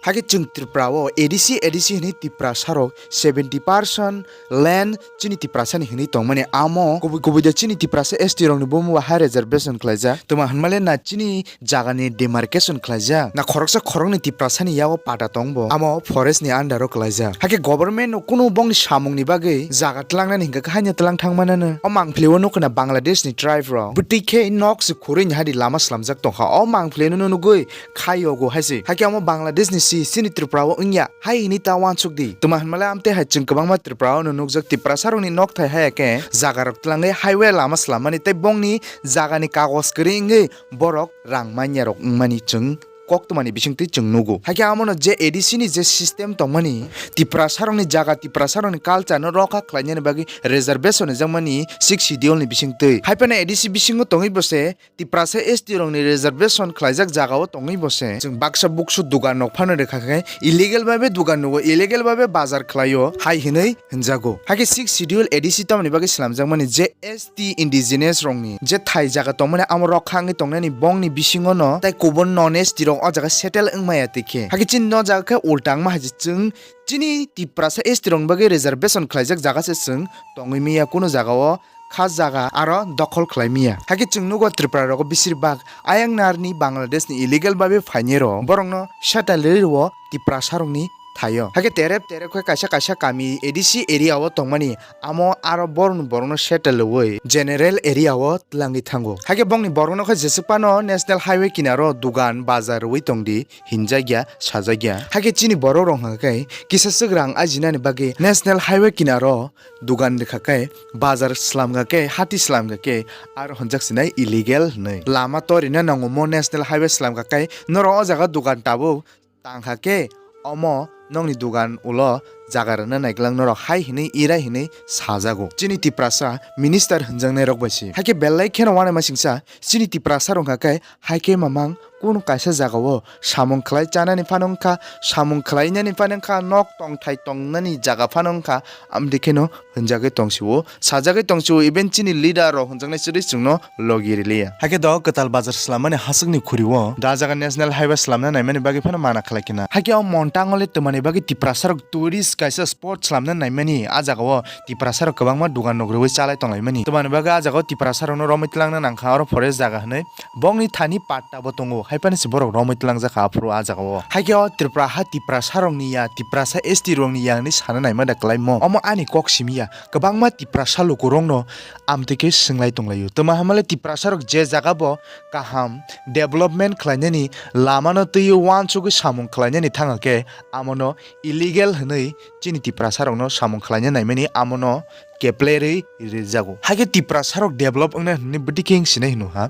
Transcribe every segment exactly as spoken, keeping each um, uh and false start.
Hakhe chwng Tripura o A D C, A D C hinwi Tiprasa rok seventy percent land chini Tiprasa ni hinwi tongmani, amo kubui kubui de chini Tiprasa S T rok ni bumo bo hai reservation khlaijak. Tuma hinmale na chini jaga ni demarcation khlaijak, na khoroksa khoroknwi Tiprasa ni yago pata tong bo, amo forest ni under o khlaijak. Hakhe government no kunu bongni samung ni bagwi jaga twlangnani hinkhe haino twlang thang manano. O mangpili o nukho na Bangladesh ni tribe rok bwtwi khe nok se khurui ni hadi lama slamjak tongkha. O mangpili no nugui khai yogo hai se. Hakhe amo Bangladesh ni si, chini Tripura o wngya hai hinwi ta uansuk di. Tuma hinmale amtwi hai chwng kwbangma Tripura o no nukjak, Tiprasa rok ni nok thai haya khe jaga rok twlangwi highway lama slammani tei bongni jaga ni kagoj kwrwi wngwi borok rang manya rok wngmani chwng koktwmani bisingtwi chwng nugo. Hakhe amono je A D C ni je system tongmani, Tiprasa rok ni jaga, Tiprasa rok ni culture no rokha khlainani bagwi reservation rijak mani sixth schedule ni bisingtwi. Hai phano A D C bisingo tongwi bo se Tiprasa S T rok ni reservation khlaijak jaga o tongwi bo se chwng baksa buksu dugan rok phano rwkha khe illegal babe dugan nugo, illegal babe bazar khlaio hai hinwi hinjago. Hakhe sixth schedule A D C tamoni bagwi slamjakmani je S T indigenous rokni je thai jaga tongmani amo rokha wngwi tongnani bongni bisingono tei kubun non S T rok o jaga settle wngmaya twi khe. Hakhe chini no jaga khe ulta wngma hai se chwng chini Tiprasa S T rokni bagwi reservation khlaijak jaga se chwng tongwi manya kunu jaga o kha jaga aro dokhol khlai manya. Hakhe chwng nugo Tripura rogo besir bak ayang narni Bangladesh ni illegal babe phainai rok borokno settle rwi rwo Tiprasa rokni thaio. Hakhe terep terep khe kaisa kaisa kami A D C area o tongmani amo aro borokni borokno settle rwui general area o twlangwi thango. Hakhe bongni borokno khe jeswk phano national highway kinaro dugan bazar rwui tongdi hinjakya sajakya. Hakhe chini borok rok hwnkha khe kisa swk rang ajinani bagwi national highway kinaro dugan rwkha khe bazar swlamkha khe hati swlamkha khe aro hwnjak sinai illegal hinwi. Lama torina nango mo national highway swlamkha khe norok o jaga dugan tabuk tangkha khe omo nokni dugan ulo jaga rwna naiklang norok hai hinwi irai hinwi sajago. Chini Tiprasa minister hwnjaknai rok bai se. Hakhe belai kheno uanaima singsa chini Tiprasa rok hwnkha khe hai khe mamang kunu kaisa jaga o samung khlai chanani phano wngkha, samung khlainani phano wngkha, nok tongthai tongnani jaga phano wngkha, amtwi kheno hwnjagwi tongsio. Sajagwi tongsio, even chini leader rok hwnjaknai chwrwi chwngno logi riliya. Hakhe do kwtal bazar swlammani haswkni khuri o da jaga national highway swlamna naimani bagwi phano mana khlai khe na. Hakhe o Montang o le twmani bagwi Tiprasa rok tourist kaisa spot swlamna naimani, a jaga o Tiprasa rok kwbangma dugan nok rwui chalai tonglaimani. Twmani bagwi a jaga o Tiprasa rokno romwi twlangna nangkha oro forest jaga hinwi. Bongni thani patta bo tongo, hai phano se borok romwi twlangjakha aphuru a jaga o. Hakhe o Tripura ha Tiprasa rokni ya, Tiprasa S T rokni ya hinwi sana naima da kwlaimo. Omo ani kok simi ya. Kwbangma Tiprasa lukurokno amtwi khe swngwi tonglaio. Twma hamale Tiprasa rok je jaga bo kaham development khlainani lamano twiwi uansugwi samung khlainani thangkha khe amono illegal hinwi chini Tiprasa rokno samung khlaina naimani amono keplerwi rijago. Hakhe Tiprasa rok develop wngnai hinwi bwdikhe wng sinai hino ha.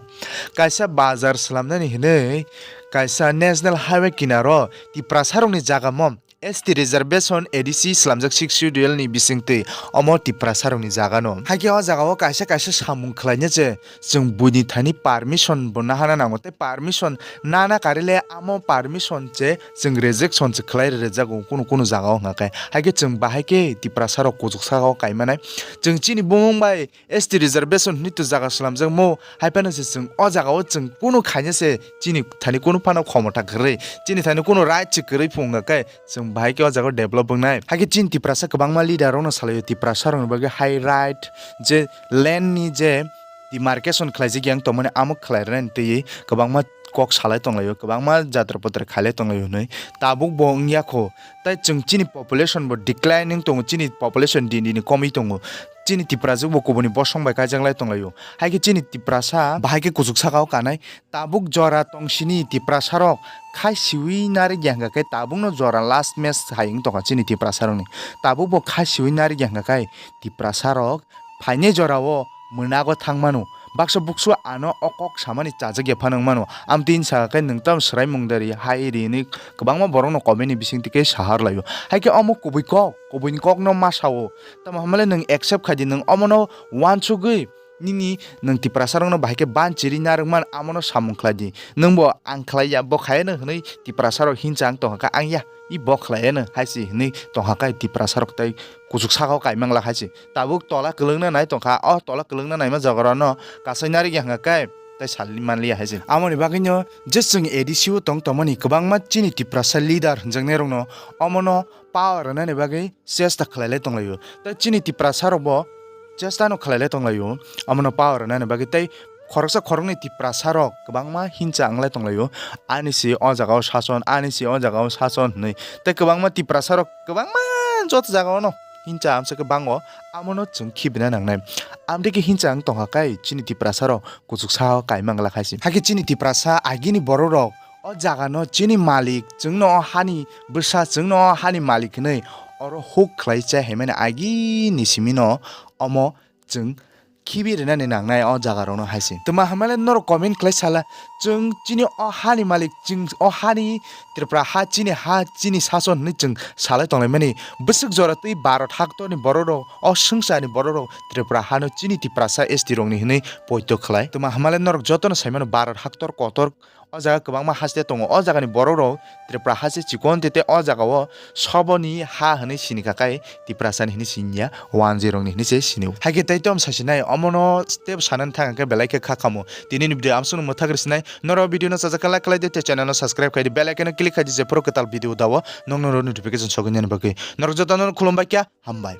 Kaisa bazar swlamnani hinwi kaisa national highway kinaro Tiprasa rokni jagamo S T reservation A D C swlamjak sixth schedule ni bisingtwi omo Tiprasa rokni jagano. Hakhe o jagao kaisa kaisa samung khlaina je chwng buini thani permission bo nahana nango tei permission nana karile amo permission je chwng rejection se khlai rwjago kunu kunu jagao hwnkha khe. Hakhe chwng bahai khe Tiprasa rok kuchuk sakao kaimanai. Chwng chini bumung bai S T reservation hinwi to jaga swlamjakmo, hai phano se chwng o jagao chwng kunu khaina se chini thani kunu phano khomota kwrwi, chini thani kunu right se kwrwi phunga khe chwng bahai khe o jagao develop wngnai. Hakhe chini Tiprasa kwbangma leader rokno salaio, Tiprasa rokni bagwi hai right je land ni je demarcation khlaijak yang tongmani amo khlai rwnani twiwi kwbangma kok salai tonglaio, kwbangma jatra potra khailai tonglaio hinwi. Tabuk bo wngya kho, tei chwng chini population bo declining tongo, chini population din din komwi tongo. Chini Tiprajwk bo kubuni bosong bai kaijaklai tonglaio. Hai khe chini Tiprasa bahai khe kuchuk sakao kanai. Tabuk jora tongsini Tiprasarok khai siwi narikya hwnkha khe tabukno jora last match hai wng tongkha chini Tiprasarokni. Tabuk bo khai siwi narikya hwnkha khe Tiprasarok phainai jorao mwnago thang mano. Baksa buksu ano o kok samani chajakya phano wng mano. Amtwini saka khe nwng tamo swrai mungdari hai ri hwnwi kwbangma borokno comment ni bisingtwi khe saharlaio. Hai khe omo kubui kok, kubuini kokno ma sao. Tamo hamle nwng accept khai di, nwng omono uansugwi nini nwng Tiprasarokno bahai khe ban chiri narwk man, amono samung khlai di. Nwng bo ang khlai ya, bo khai no hwnwi Tiprasarok hinsa ang tongkha khe ang ya, i bo khlai ya no hai se hwnwi tongkha khe Tiprasarok tei kuchuk sakao kaimang la hai se. Tabuk tola kwlwngna nai tongkha, o tola kwlwngna naima jagarano kasai narwk ya hwnkha khe sal manliya hai se. Amoni bagwino je chwng A D C o tong tongmani kwbangma chini Tiprasa leader hwnjaknairokno omono power rwnani bagwi chesta khlailai tonglaio. Tei chini Tiprasarokbo chesta no khlailai tonglaio, omono power rwnani bagwi. Tei khoroksa khoroknwi Tiprasarok kwbangma hincha wnglai tonglaio, ani se o jagao sason, ani se o jagao sason hwnwi. Tei kwbangma Tiprasarok kwbangma joto jagaono hincha amsake bango, amono chwng khibina nangnai. Amtwi khe hincha wng tongkha kai chini Tiprasarok kuchuksa o kaimang glak hai se. Hakhe chini Tiprasa agini bororok o jagano chini malik, chwngno o hani bwsa, chwngno o hani malik hwnwi oro huk khlai chai hai mani agini simino omo chwng khibi rwnani nangnai o jagarokno hai se. Twma hamale norok comment khlai sala, chwng chini o hani malik, chwng o hani Tripura ha, chini ha, chini sason hwnwi chwng salai tonglaimani. Bwswk jora twi Bharat haktorni bororok, o swngcharni bororok Tripura hano chini Tiprasa S T rokni hwnwi poito khlai. Twma hamale norok jotono saimano Bharat haktor kotor o jaga kwbangma haste tongo. O jagani borokrok Tripura haste chikon tete o jagao soboni ha hwnwi sini kha kai Tiprasani hwnwi siniya wanjwi rokni hwnwi se sinio. Hakhe tei tom sasinai omono step sanani thang khe belai khe kha kamo. Tinini video amsukno mwthagri sinai. Norok video no chajak khe like khlai di tei channel no subscribe khai di, bell icon no click khai di, jephuru kwtal video dao nokno notification sogwi nani bagwi. Norok jotono khulumbai kha, hambai.